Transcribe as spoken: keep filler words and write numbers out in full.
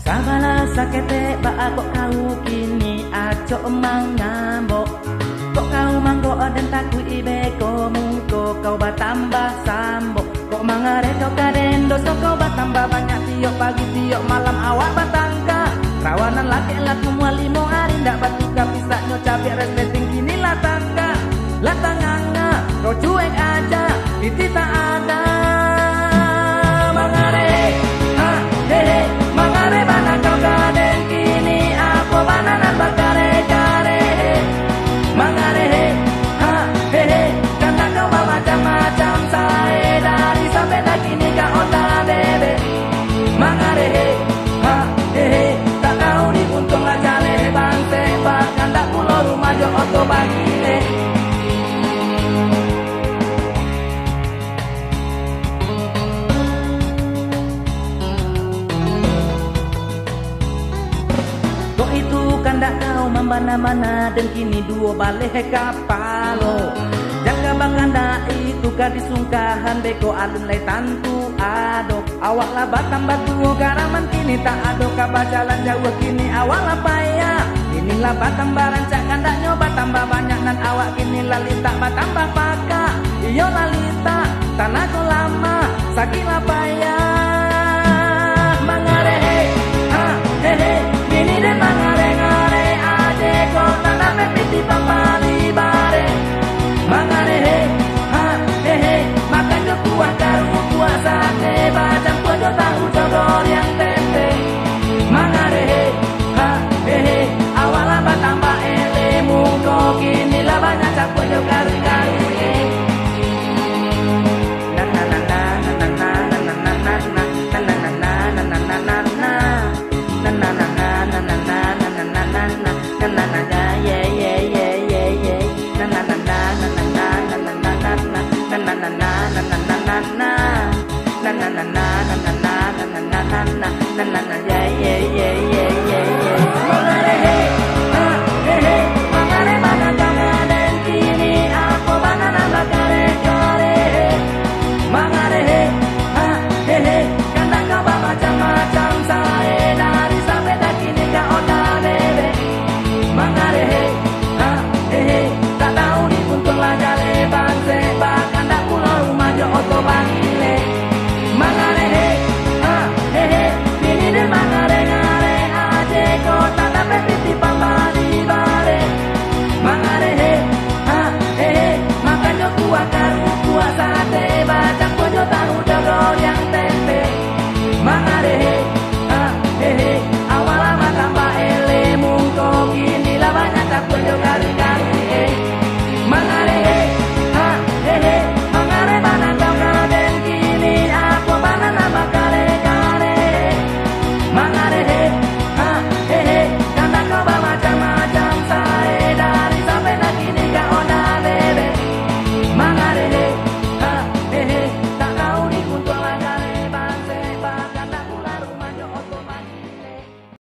Kavala sakete ba ako kau kini aco mangabo. Ko kau manggo oden taku ibe ko mungko kau batamba sambo. Ko mangare kau kadendo so kau batamba banyak tio pagi tio malam awak batangka. Rawanan laki laku mua limo hari ndak batuka bisa nyo cabe resleting kini latangka. Latanganga, kau cuek aja, piti tak ada. Mangare, ha, he, he, mangare bana kau gaden kini, apo bananan bakare-kare, he. Mangare, he, ha, he, he, kanda kau ba macam-macam, sae dari sampe na kini ka onda bebe. Mangare, he, ha, he, he, tak tahu di untung aja le bangse, ba kanda pulo rumah jo oto bagi, he. Ko itu kanda kau mamana-mana dan kini duo bale he kapalo. Jaka bakanda itu ka disungkahan beko alun lai tantu ado. Awak la batamba tuo garaman kini tak ado ka bajalan jauh kini awak la paya. Kini la batamba rancak kanda nyo batamba banyak nan awak kini la lita batamba paka. Iyo la lita, tanago lama, saki la paya. Mangare he, ha, he, he, kini de mangare-ngare, ade ko tana me piti papali bare. Mangare he, ha, he, he, makan jo kuah karu, kuah sate, bacang pojo tahu jo goreng tempe. Mangare he, ha, he, he, awak la batamba ele mungko kini la banyak campur jo karu-karu, eh.